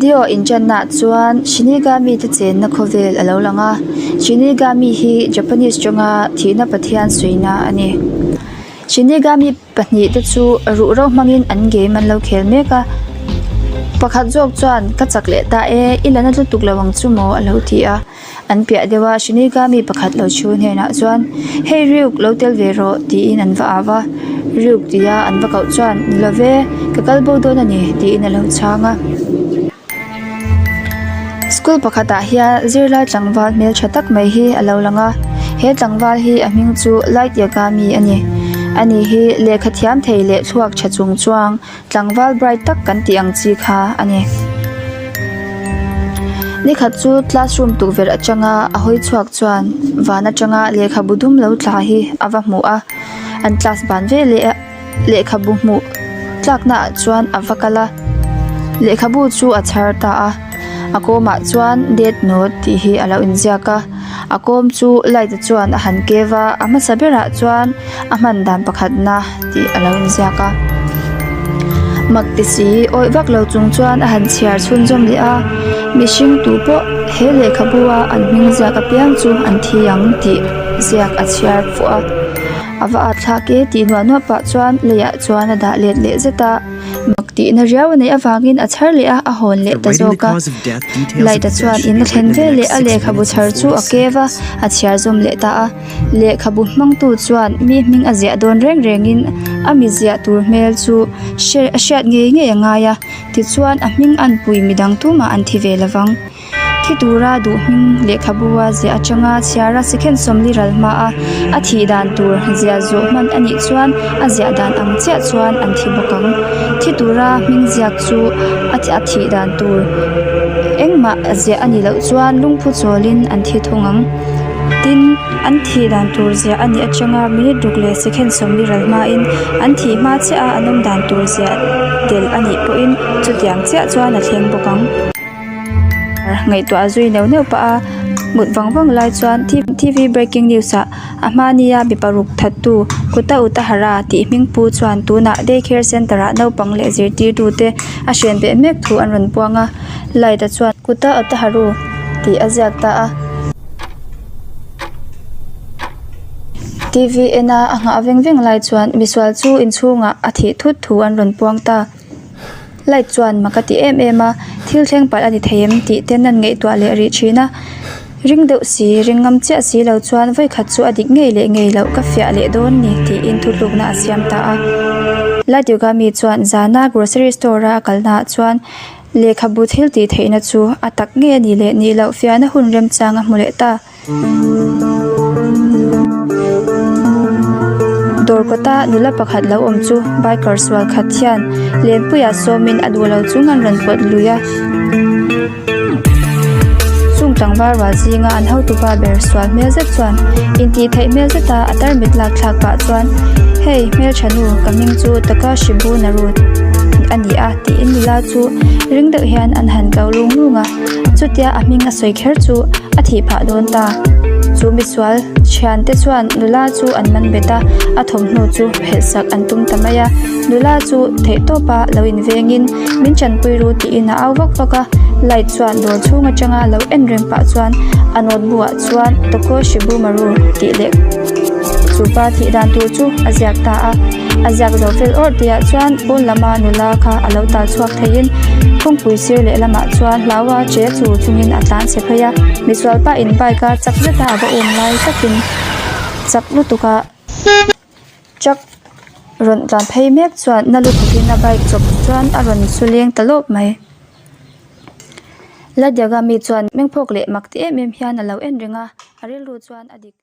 Video inṭannaah chuan Shinigami te chenna khawvel a lo lang a, Shinigami hi Japanese tawnga thihna pathian suihna a ni. Shinigami pahnih te chu ruhro hmangin an game an lo khel mek a, pakhat zawk chuan ka chak leh ta e, i la na lutuk lo ang chu maw a lo ti a. An piah deuh a Shinigami pakhat lo chhu hnenah chuan hei Ryuk lo tel ve rawh tiin an va au a Ryuk tia an va koh chuan ni lo ve ka kal bo dawn a ni tiin a lo chhang a. School pakhatah hian zirlai tlangval hmeltha tak mai hi a lo lang a he tlangval hi a hming chu Light Yagami a ni ani hi lehkha thiam thei leh thluak tha chung chuang Tlangval bright tak kan tih ang chi kha a ni. Nikhat chu classroom tukverh atanga a hawi chhuak chuan van atanga lehkhabu dum lo tla hi a va hmu a, an class ban ve leh a lehkhabu hmuh tlakna ah chuan a va kal a, lehkhabu chu a chhar ta a, a kawmah chuan death note tih hi a lo inziak a. A kawm chu light a chuan a han keu a, a hmasa berah chuan a hman dan pakhatna tih a lo inziak a. Mak ti si awih vak lo chung chuan a han chhiar chhunzawm leh a, mihring tu pawh he lehkhabu a an hming ziak apiang chu an thi ang tih ziak a chhiar fuh a. A va at thlak e tih nuah nuah pah chuan leiah chuan a dah let leh zet a. Mak tihna riau a neih avangin a chhar leh a, a hawn leh ta zawk a. Light-a chuan in a thlen ve leh a lehkhabu chhar chu a kev a, a chhiar zawm leh ta a. Lehkhabu hmangtu chuan mi hming a ziah dawn reng rengin a mi ziah tur hmel chu hre a hriat ngei ngei a ngai a, tichuan a hming an pui midang tumah an thi ve lovang. Thi tura duh hming lehkhabu a ziah atanga chhiara second sawmli ral hma a, a thih dan tur ziah zawh hman a nih chuan a ziah dan ang chiah chuan an thi bawk ang. Thi tura hming ziak chu a thih dan tur engmah a ziah a nih loh chuan lungphu chawlin an thi thung ang. Tin, an thih dan tur ziah a nih atanga minute ruk leh second sawmli ral hmain an thih hma chiah a an awm dan tur ziah tel a nih pawhin chutiang chiah chuan a thleng bawk ang. Ngaihtuah zui neuh neuh pah a, mut vang vang lai chuan T_V breaking news ah a hmania mi paruk that tu Kuta Utahara tih hming pu chuan tunah day care center ah naupang leh zirtirtu te a hren beh mek thu an rawn puang a, light a chuan Kuta Utaharu tih a ziak ta a. T_V en a a nghah veng veng lai chuan misual chu inchhungah a thih thut thu an rawn puang ta. Light chuan mak a ti em em a, thil thleng palh a ni thei em tih ten an ngaihtuah leh rih thin a. Ring deuh si, ring ngam chiah si lo chuan vawikhat chu a dik ngei leh ngei loh ka fiah leh dawn ni tiin thutlukna a siam ta a. Light Yogami chuan zana grocery store a a kalnaah chuan lehkhabu thil tih theihna chu a tak ngei a nih leh nih loh fiahna hun remchang a hmu leh ta. Dawr kawta nula pakhat lo awm chu biker sual khat hian lenpuiah sawmin a duh lo chung an rawn pawt lui a. Chung tlangval rual zinga an hotupa ber sual hmel zet chuan intih theih hmel zeta a tarmit lak thlak pah chuan Hei hmeltha nu ka hming chu Takashi Bunaru a ni a tiin nula chu ring deuh hian an han kau lung lung a. Chutia a hming a sawi kher chu a thih phah dawn ta. Chu misual thiante chuan nula chu an man bet a, a thawmhnaw chu phelh sak an tum ta mai a. Nula chu theihtawpa lo invengin min chanpui ru tiin a au vak vak a. Light chuan dawr chhung atanga lo en reng pah chuan a note bu ah chuan Toko Shibumaru tih leh chu pa thih dan tur chu a ziak ta a. A ziak zo fel awrh tihah chuan pawn lama nula kha a lo tal chhuak theiin kawngpui sir leh lamah chuan hlaua che chu chungin a tlan chhe phei a. Misual pa in bike a chak zeta a va um lai takin chak lutuka truck rawn tlan phei mek chuan na lutukin a bike chawp chuan a rawn su leng ta lawp mai. Ladiaga mi chuan mengphawk leh mak ti em em hian a lo en reng a, a rilru chuan a dik.